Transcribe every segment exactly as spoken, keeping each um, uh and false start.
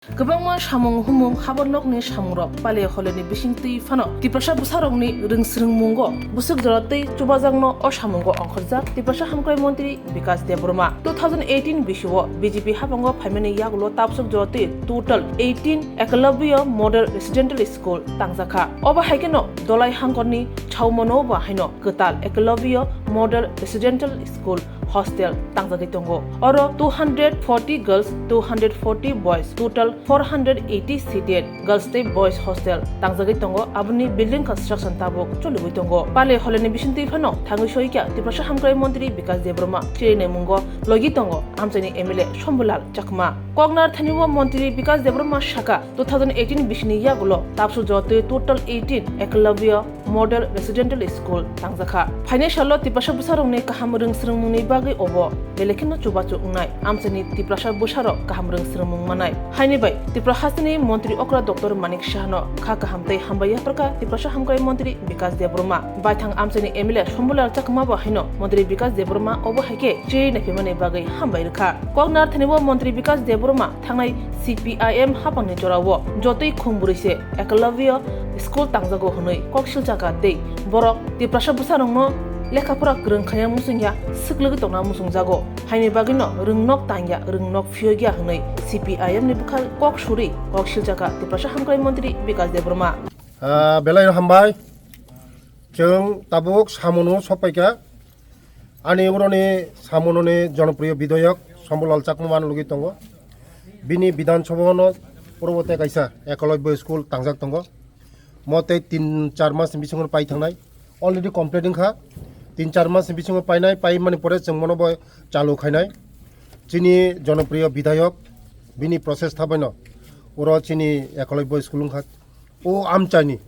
Kwbangma samung humung habar nokni samungrok pale holeni bisingtwi phano Tiprasa bwsarokni rwngsrwngmungo bwswk jora tei chubajakno o samungo ongkhorjak Tiprasa hamkrai montri Bikas Debbarma. Two thousand eighteen bisio B J P habango phaimani yagulo tabswk jora twi total eighteen Eklavya Model Residential School tangjakha. Obo hai kheno Dolai hangkorni chaumano ba haino kwtal Eklavya Model Residential School hostel tangjagwi tongo. Oro two hundred forty girls, two hundred forty boys, total four hundred eighty seated girls tei boys hostel tangjagwi tongo. Aboni building construction tabuk choliwi tongo. Pale holeni bisingtwi phano thangwi soikha Tiprasa hamkrai montri Bikas Debbarma chirinamungo logi tongo amchaini M L A Shambhulal Chakma. Koknar thani o montri Bikas Debbarma saka two thousand eighteen bisini yagulo tabswk jora twi total eighteen Eklavya Model Residential School tangjakha. Phainai salo Tiprasa bwsarokni kaham rwngsrwngmungni bagwi obo belai kheno chubachu wngnai. Amchaini Tiprasa bwsarok kaham rwngsrwngmung manai. Haini bai Tripura hasteni montri okra Doctor Manik Sahano kha kaham tei hambai yapharkha Tiprasa hamkrai montri Bikas Debbarma. Baithang amchaini M L A Shambhulal Chakma bo haino montri Bikas Debbarma obo hai khe chiri naphimani bagwi hambai rwkha. Koknar thani o montri Bikas Debbarma thangnai C P I M haphangni jorao jotoi khum bwrwi se Eklavya school tangjago hwnwi kok silchakha tei borok Tiprasa bwsarokno lekha pora kwrwng khaina muchungya swklwgwi tongna muchungjago. Haini bagwino rwngnok tangya, rwngnok phiyokya hwnwi C P I M ni bwkhak kok suri kok silchakha Tiprasa hamkrai montri Bikas Debbarma. Ah, belai hambai. Chwng tabuk samono sokpaikha. Ani uroni samononi jonopriyo bidhayok Shambhulal Chakma man lugui tongo. Bini Bidhan Sabhano purbo tei kaisa Ekalobya school tangjak tongo. Mo tei tin char mas ni bisingo pai thangnai. Already complete wngkha. Tin char mas ni bisingo painai, pai mani pore chwng mono bo chalu khainai. Chini jonopriyo bidhayok bini process thabaino uro chini Ekalobya school wngkha. O amchaini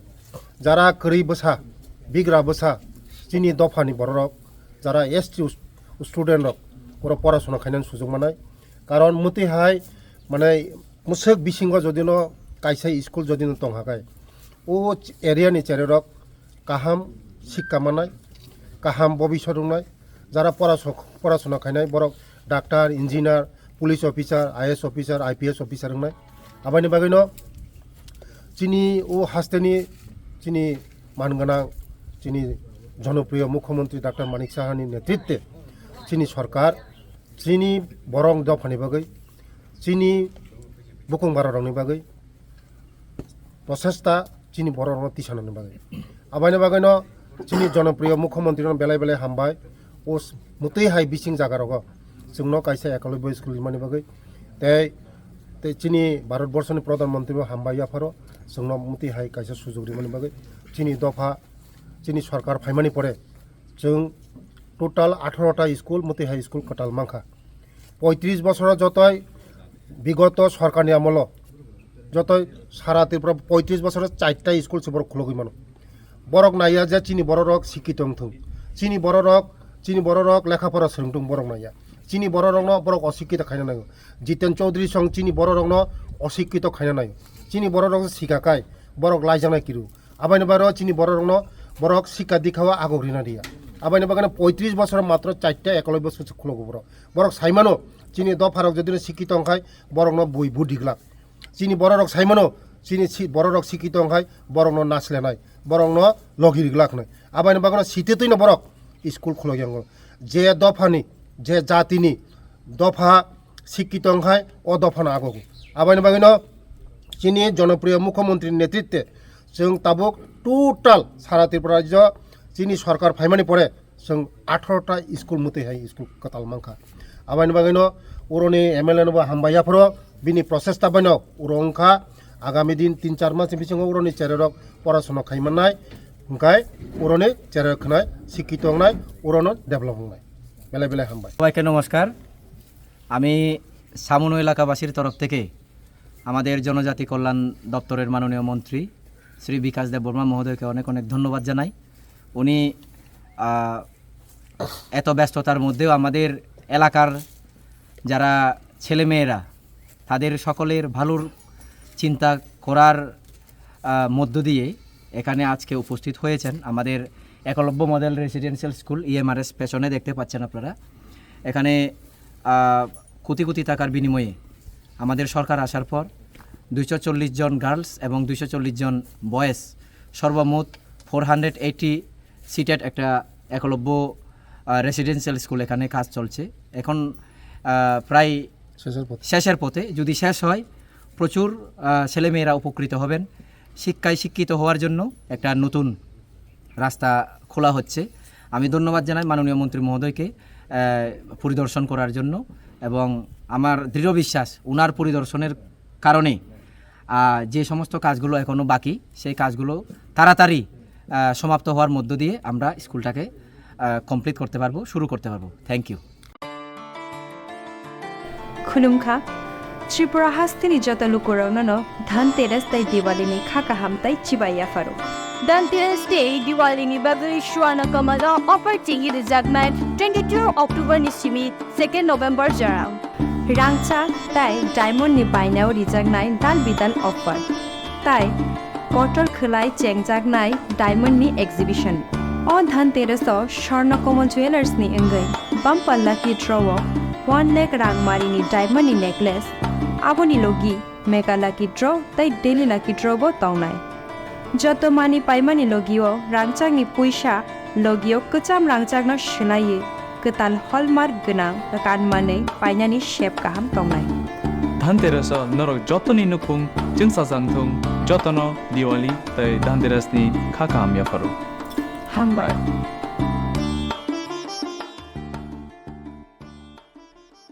jara kwrwi bwsa, bigra bwsa, chini dophani bororok, jara S T student rok, borok porasona khainani sujok manai. Karon mwtwi hai, mane, mwswk bisingo jodino kaisa school jodino tongkha khai, o area ni chererok kaham sikka manai, kaham bobiswt wngnai, jara porasok-, porasona khainai borok doctor, engineer, police officer, I A S officer, I P S officer wngnai. Aboni bagwino chini o hasteni chini man gwnang, chini jonopriyo Mukhyamantri Doctor Manik Sahani netritwe chini sorkar chini borok dophani bagwi, chini bukung bararokni bagwi prochesta chini bororokno tisanani bagwi. Aboni bagwino chini jonopriyo Mukhyamantri no belai belai hambai. O s-, mwtwi hai bising jaga rogo chwngno kaisa Ekalobya school rimani bagwi. Tei, tei chini Bharat Borso ni Pradhan Mantri bo hambai yapharo chwngno mwtwi hai kaisa sujok rimani bagwi. Chini dopha, chini sorkar phaimani pore chwng total atharo ta school, mwtwi hai school kwtal mankha. Poitris bosoro jotoi bigoto sorkarni amolo jotoi sara Tripura poitris bosoro chaita school se borok khulogwi mano. Borok naiya je chini bororok sikki tongthung, chini bororok, chini bororok lekha pora swrwngthung, borok naiya. Chini bororokno borok osikkito khaina nango. Jiten Chaudhary song chini bororokno osikkito khaina nango. Chini bororok sikakai, borok laijaknai kiru. Aboni bagwi chini bororokno borok sikka dikhao agok rina diya. Aboni bagwi poitris bosor matro chaita Ekalobya school se khulogo borok. Borok saimano chini dopharok jodi sikki tongkhai borokno bui bu diglak. Chini bororok saimano chini si-, bororok sikki tongkhai borokno naslenai, borokno logi riglak hnai. Aboni bagwi site twino borok school khulogyango. Je dophani, je jatini dopha sikki tongkhai o dophano agogo. Aboni bagwino chini jonopriyo Mukhyamantri netritwe chwng tabuk total sara Tripura rajyo chini sorkar phaimani pore chwng atharo ta school mwtwi hai school kwtal mankha. Aboni bagwino uroni M L A no bo hambai yapharo bini prochesta baino uro wngkha agami din tin char mas ni bisingo uroni chererok porasona khaimannai hwnkhe uroni chererok khwnai sikki tongnai urono develop wngnai. Belai belai hambai. সবাইকে নমস্কার। আমি সামনো এলাকাবাসীর তরফ থেকে আমাদের জনজাতি কল্যাণ দপ্তরের মাননীয় মন্ত্রী শ্রী বিকাশ দেববর্মা মহোদয়কে অনেক অনেক ধন্যবাদ জানাই। উনি, আহ, এত ব্যস্ততার মধ্যেও আমাদের এলাকার যারা ছেলেমেয়েরা, তাদের সকলের ভালোর চিন্তা করার, আহ, মধ্য দিয়ে এখানে আজকে উপস্থিত হয়েছেন আমাদের Eklavya model residential school, EMRS, পেছনে দেখতে পাচ্ছেন আপনারা। এখানে, আহ, কোটি কোটি টাকার বিনিময়ে আমাদের সরকার আসার পর দুইশো চল্লিশ জন গার্লস এবং দুইশো চল্লিশ জন বয়েজ, সর্বমোট ফোর হান্ড্রেড এইটি সিটেড একটা একলব্য রেসিডেন্সিয়াল স্কুল এখানে কাজ চলছে। এখন আহ, প্রায় শেষের পথে। শেষের পথে। যদি শেষ হয়, প্রচুর আহ, ছেলেমেয়েরা উপকৃত হবেন। শিক্ষায় শিক্ষিত হওয়ার জন্য একটা নতুন রাস্তা খোলা হচ্ছে। আমি ধন্যবাদ জানাই মাননীয় মন্ত্রী মহোদয়কে আহ, পরিদর্শন করার জন্য, এবং আমার দৃঢ় বিশ্বাস ওনার পরিদর্শনের কারণে আহ, যে সমস্ত কাজগুলো এখনও বাকি, সেই কাজগুলো তাড়াতাড়ি আহ, সমাপ্ত হওয়ার মধ্য দিয়ে আমরা স্কুলটাকে কমপ্লিট করতে পারবো, শুরু করতে পারবো। Thank you. Khulumkha, Tripura hasteni joto lukurokno no Dhanteras tei Diwali ni kha kaham tei chibai yapharo. Dhanteras tei Diwali ni bagwi Swarna Kamal o offer chengwi rwjaknai twenty two October ni simi second November jora. Rangchak tei diamond ni bainao rijaknai dal bidal offer. Tai kotor khwlai chengjaknai diamond ni exhibition. O Dhanteras o Swarna Kamal Jewellers ni wngwi bumper lucky draw o one lakh rang mari ni diamond ni necklace, aboni logi mega lucky draw tei daily lucky draw bo tongnai. Joto mani paimani logio rangchakni puisa logio kwcham rangchakno swlaiwi kwtal hallmark gwnang kanmanwi painani sep kaham tongnai. Dhanteras o norok jotoni nukhung chwngsajak thung, jotono Diwali tei Dhanteras ni kha kaham yapharo. Hambai.